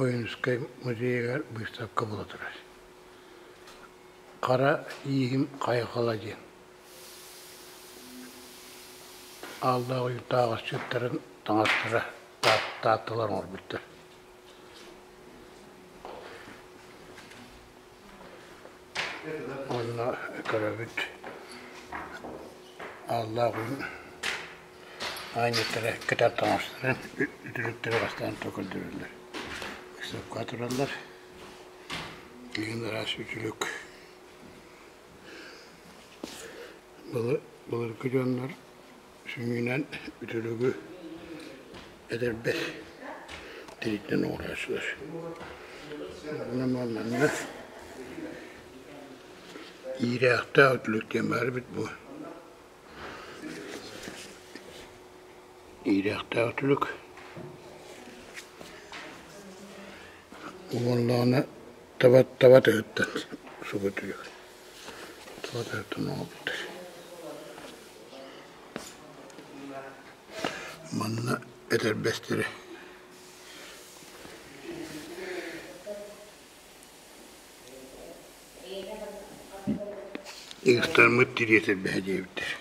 Ойуунускай музейыгар быыстапка буола турар. Хара ииһим хайҕала диэн. Ааллаах уйуктаах асчыттарын таҥастара Таатталар оҥорбуттар. Онно көрөбүт Ааллаах Үүн аанньыттара кэтэр таҥастарын үтүлүктэрэ бастаан көрдөрөллөр. Выставкаҕа тураллар. Билигин араас үтүлүк Былыргы дьоннор сүнньүнэн үтүлүгү эдэрбэс тириитинэн оҥорооччулар. Онон манна иирээхтээх үтүлүк диэн баар эбит буо. Иирээхтээх үтүлүк. Уонна таба таба тыһыттан субу үтүлүк. Таба тыһыттан оҥорбуттар. Манна этэрбэстэри Ыыстаммыт тириэтэрбэһэ диэбиттэр.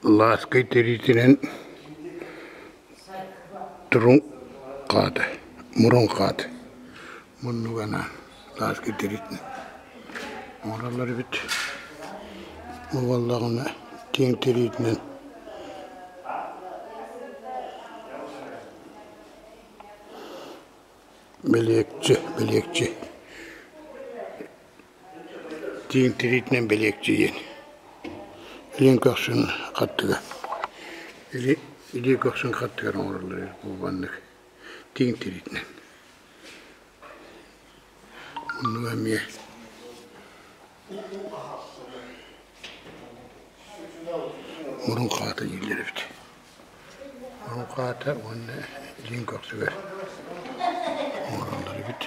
Лааскай тириитинэн туруҥ хаата, мурун хаата муннуга лааскай тириитинэн оҥороллор эбит. Бу буоллаҕына киэҥ тириитинэн Бэлиэкчи, бэлиэкчи Тииҥ тириитинэн бэлиэкчи диэн. Илин көхсүн хаттыга. Или илии көхсүн хаттыгар оҥороллор эбит бу маннык тииҥ тириитинэн. Оннуга эмиэ мурун хаата дииллэр эбит. Мурун хаата уонна илиин көхсүгэр оҥороллор эбит.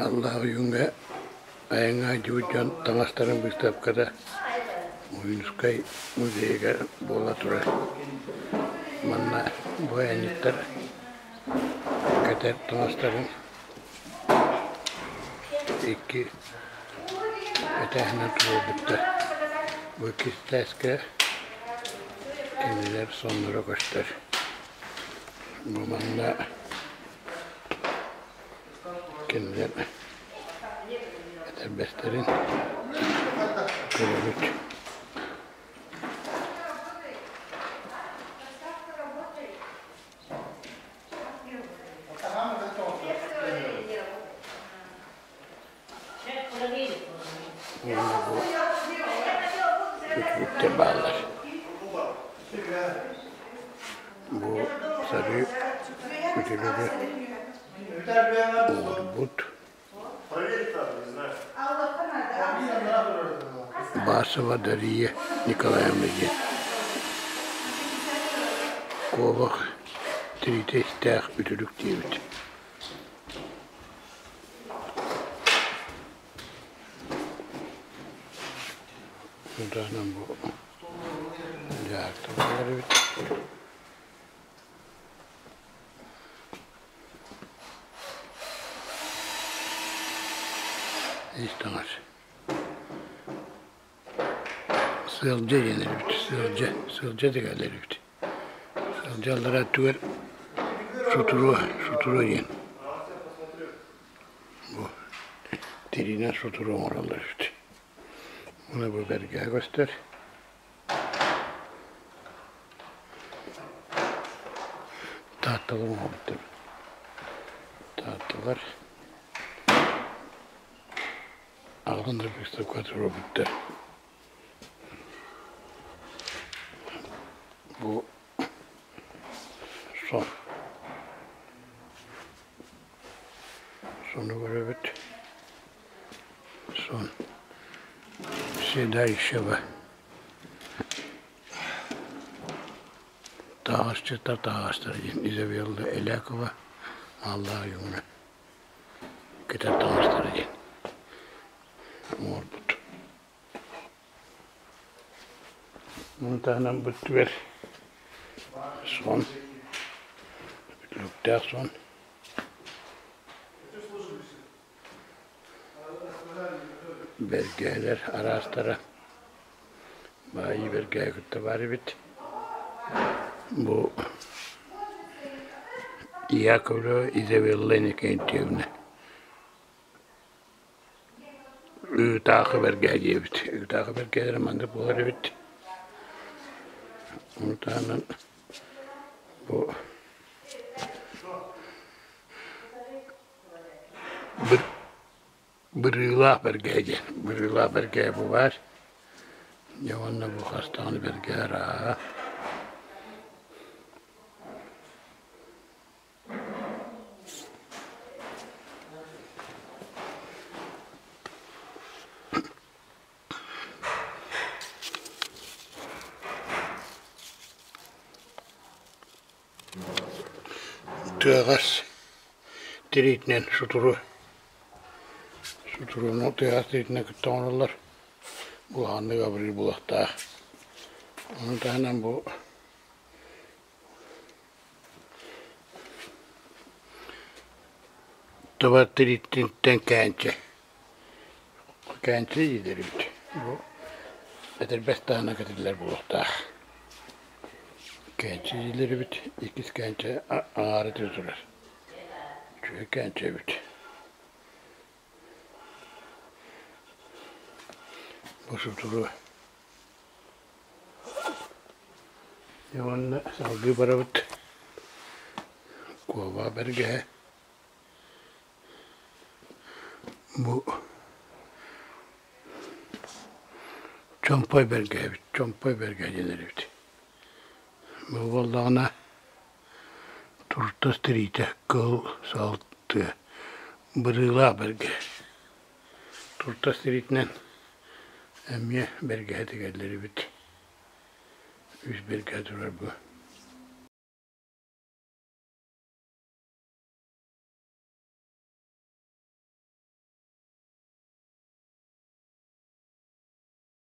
Аллаах ойууҥҥа айаҥҥа сылдьыбыт дьон таҥастарын быыстапката Ойуунускай музейыгар буола турар. Манна бу айанньыттар кэтэр таҥастарын икки этээһинэн туруорбуттар. Бу иккис этээскэ кинилэр сонноро көстөр. Бу манна кинилэр этэрбэстэрин көрөбүт. Уонна бу үтүлүктэр бааллар. Бу сарыы үтүлүгү оҥорбут Басова Дария Николаевна диэн куобах тириитэ истээх үтүлүк диэбит. Таһынан бу дьаарта буолар эбит. Ис таҥас. Сыалдьа диэн эбит. Сыалдьа. Сыалдьа дэгэллэр эбит. Сыалдьа аллараа өттүгэр сутуруо, сутуруо диэн. Бу тириинэн сутуруо оҥороллор эбит. Уонна бу бэргэһэ көстөр. Таатталар оҥорбуттар. Таатталар Аҕалан да выставка туруорбуттар. Бу Сон. Сону көрөбүт. Сон. Седалищева. Таҕасчыттар таҕастар диэн Изабелла Элякова Мааллаах Юна кэтэр таҥастара диэн оҥорбут. Ону таһынан бу өттүгэр сон, үтүлүктээх сон. Бэргэһэлэр араастара баайыы бэргэһэ кытта баар эбит. Бу Яковлева Изабелла Иннокентьевна Ыытаахы бэргэһэ диэбит. Ыытаахы бэргэһэлэрэ маннык буолар эбит. Ону таһынан бу Бырыылаах бэргэһэ диэн. Бырыылаах бэргэһэ бу баар. Дьэ уонна бу хас даҕаны бэргэһэ арааһа. Тыаҕас тириитинэн сутуру сутуруну тыаҕас тириитинэн кытта оҥороллор улаханнык абырыыр буолуохтаах. Ону таһынан бу Таба тириититтэн кээнчэ кээнчэ дииллэр эбит. Бу этэрбэс таһынан кэтиллэр буолуохтаах. Кээнчэ дииллэр эбит. Иккис кээнчэ аҥаара тирэ турар. Үчүгэй кээнчэ эбит. Бу сутуруо Дьэ уонна салгыы барабыт Куоба бэргэһэ бу Чомпой бэргэһэбит Чомпой бэргэһэ диэн эбит. Бу буоллаҕына туртас тириитэ кыһыл саал тыа бырыылаах бэргэһэ. Туртас тириитинэн эмиэ бэргэһэ тигэллэр эбит. Үс бэргэһэ турар бу.